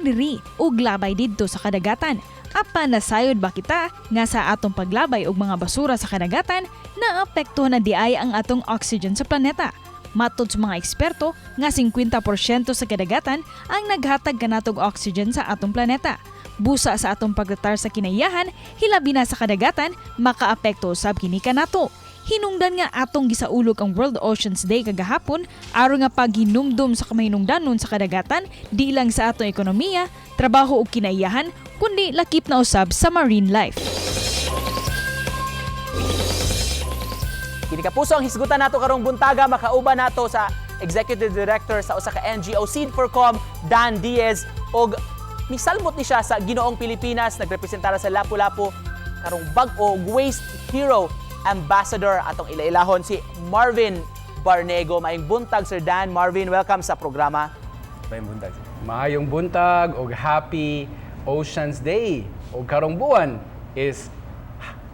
diri ug labay didto sa kadagatan. Apan nasayod ba kita nga sa atong paglabay og mga basura sa kadagatan, naapekto na diay ang atong oxygen sa planeta? Matod sa mga eksperto nga 50% sa kadagatan ang naghatag kanatong oxygen sa atong planeta. Busa sa atong pagdatar sa kinaiyahan, hilabi na sa kadagatan, makaapekto usab kini kanato. Hinungdan nga atong gisaulog ang World Oceans Day kagahapon aron nga paghinumdum sa kamahinungdanon sa kadagatan di lang sa atong ekonomiya, trabaho ug kinaiyahan, kundi lakip na usab sa marine life. Kini, kapuso, ang hisgutan nato karong buntaga. Makauban nato sa Executive Director sa usa ka NGO, Seed for Com, Dan Diaz, og misalmot ni siya sa Ginoong Pilipinas, nagrepresentar sa Lapu-Lapu karong bag-o, Waste Hero Ambassador, atong ilailahon si Marvin Barnego. Maayong buntag, Sir Dan. Marvin, welcome sa programa. Maayong buntag. Maayong buntag og happy Oceans Day. Og karong buwan is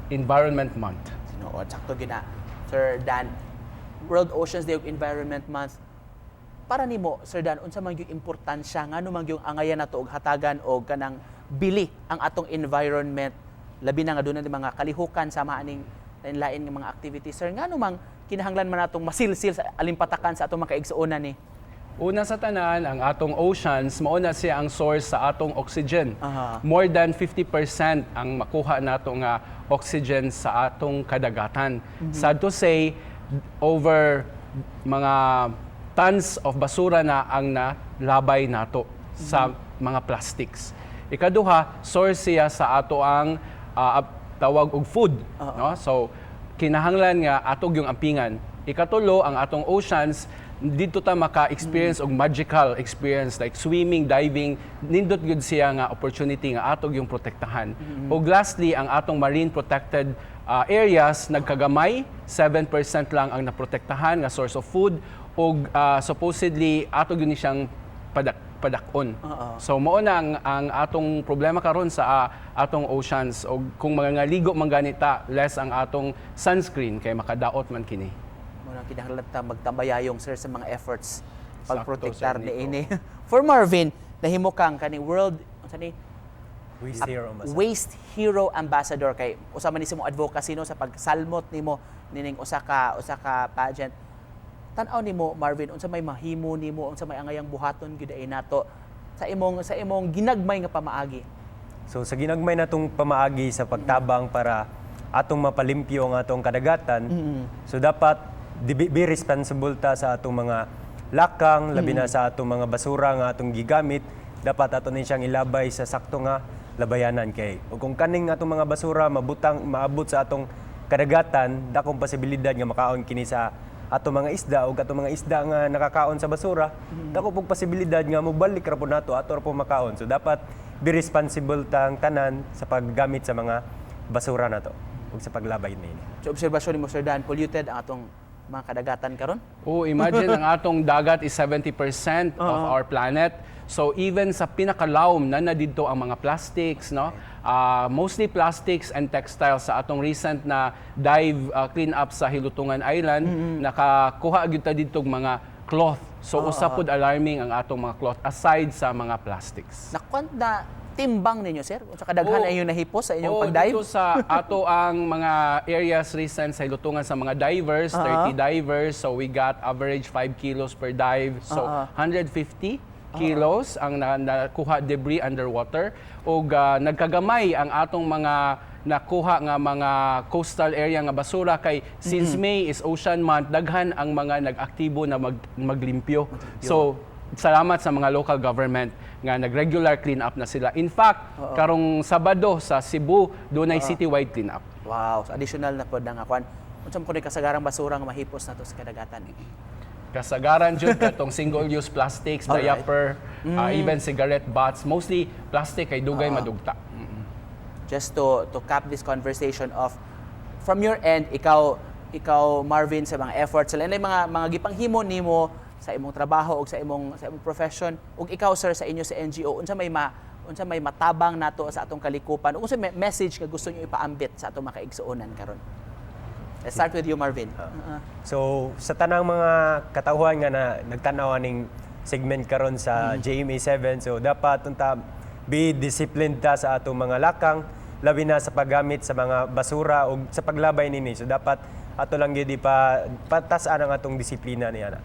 Environment Month. Tinuod, sakto gina, Sir Dan. World Oceans Day ug Environment Month. Para nimo, Sir Dan, unsa man gyud importansya, ngano man gyud angayan nato og hatagan og kanang bili ang atong environment, labi na nga doon mga kalihukan sama aning lain-lain nga mga activities, sir? Ngano mang kinahanglan man natong masilsil sa alimpatakan sa atong mga kaigsuonan ni? Una sa tanan, ang atong oceans, mao na siya ang source sa atong oxygen. More than 50% ang makuha nato nga oxygen sa atong kadagatan. Sad to say, over mga tons of basura na ang nalabay nato sa mga plastics. Ikaduha, source siya sa ato ang tawag og food, no? So kinahanglan nga ato gyung ampingan. Ikatulo, ang atong oceans, didto ta maka-experience og magical experience like swimming, diving, nindot gyud siya nga opportunity nga ato gyung protektahan. Ug lastly, ang atong marine protected areas nagkagamay, 7% lang ang naprotektahan nga source of food ug supposedly ato gyud ni siyang padak-on. So mao na ang atong problema karon sa atong oceans, og kung mga ngaligo man ganita, less ang atong sunscreen kay makadaot man kini. Mao nang kinahanglan ta magtambayayong, sir, sa mga efforts Sakto, pagprotektar Sir ni Nico. ini. For Marvin, nahimo kang kani world unsa ni Waste Hero Ambassador. Waste Hero Ambassador kay usa man ni sa imong advocacy, no, sa pagsalmot nimo nining usa ka pageant. Tan-aw nimo, Marvin, unsa may mahimo nimo, unsa may angayang buhaton gyud ay nato sa imong ginagmay nga pamaagi? So sa ginagmay natong pamaagi sa pagtabang para atong mapalimpyo ang atong kadagatan, so dapat be responsible ta sa atong mga lakang, labi na sa atong mga basura nga atong gigamit, dapat ato ni siyang ilabay sa sakto nga labayanan kay ug kung kaning atong mga basura mabutang maabot sa atong kadagatan, dakong posibilidad nga makaon kini sa atong mga isda, ug atong mga isda nga nakakaon sa basura, dako pong posibilidad nga mobalik ra po nato, ato ra po makaon. So dapat be responsible tang tanan sa paggamit sa mga basura nato ug sa paglabay niini. So obserbasyon nimo, Sir Dan, polluted ang atong mga kadagatan karon? Oh, imagine, ang atong dagat is 70% of our planet. So even sa pinakalawom na na didto ang mga plastics, no? Mostly plastics and textiles. Sa atong recent na dive clean up sa Hilutungan Island, nakakuha gyud ta didto og mga cloth. So usa pud alarming ang atong mga cloth aside sa mga plastics. Nakuan na timbang ninyo, sir? Unsa kadaghan Oo. ay inyong nahipos sa inyong Oo, pag-dive? dito sa ato ang mga areas recent sa Hilutungan sa mga divers, 30 divers. So we got average 5 kilos per dive. So 150 kilos ang nakuha debris underwater. Ug nagkagamay ang atong mga nakuha nga mga coastal area nga basura kay since May is Ocean Month, daghan ang mga nag-aktibo na maglimpyo. So salamat sa mga local government nga nag-regular clean up na sila. In fact, karong Sabado sa Cebu, dunay citywide clean up. Wow, so additional na pod nga kuan. Unsa man kuno kasagarang basura nga mahipos nato sa kadagatan? Kasagaran jud katong single-use plastics, diaper, even cigarette butts, mostly plastic kay dugay madugta. Just to cap this conversation off, from your end, ikaw Marvin, sa mga efforts, sa lain mga gipanghimo nimo sa imong trabaho o sa imong profession, ug ikaw, sir, sa inyo sa NGO, unsa may matabang nato sa atong kalikupan ug unsa may message nga gusto niyo ipaambit sa atong mga kaigsuonan karon? Let's start with you, Marvin. So sa tanang mga katawhan nga na nagtan-aw aning segment karon sa GMA 7. So dapat unta be disciplined ta sa atong mga lakang, labi na sa paggamit sa mga basura o sa paglabay nini. So dapat ato lang gyud ipa patas-an ang atong disiplina niya na.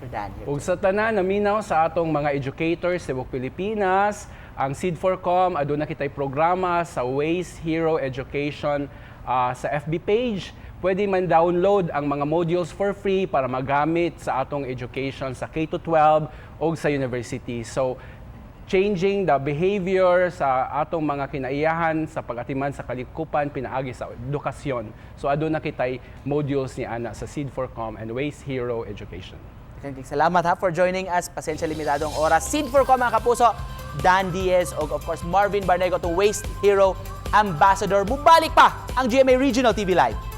Sir Dan here. Ug sa tanan naminaw sa atong mga educators sa tibuok Pilipinas, ang Seed for Com aduna kitay programa sa Waste Hero Education sa FB page. Pwede man download ang mga modules for free para magamit sa atong education sa K-12 o sa university. So changing the behavior sa atong mga kinaiyahan sa pag-atiman sa kalikupan pinaagi sa edukasyon. So aduna kitay modules ni ana sa Seed for Com and Waste Hero Education. Daghang salamat ha for joining us. Pasensya, limitado ang oras. Seed for Com, mga kapuso, Dan Diaz ug of course Marvin Barnego, to Waste Hero Ambassador. Mubalik pa ang GMA Regional TV Live.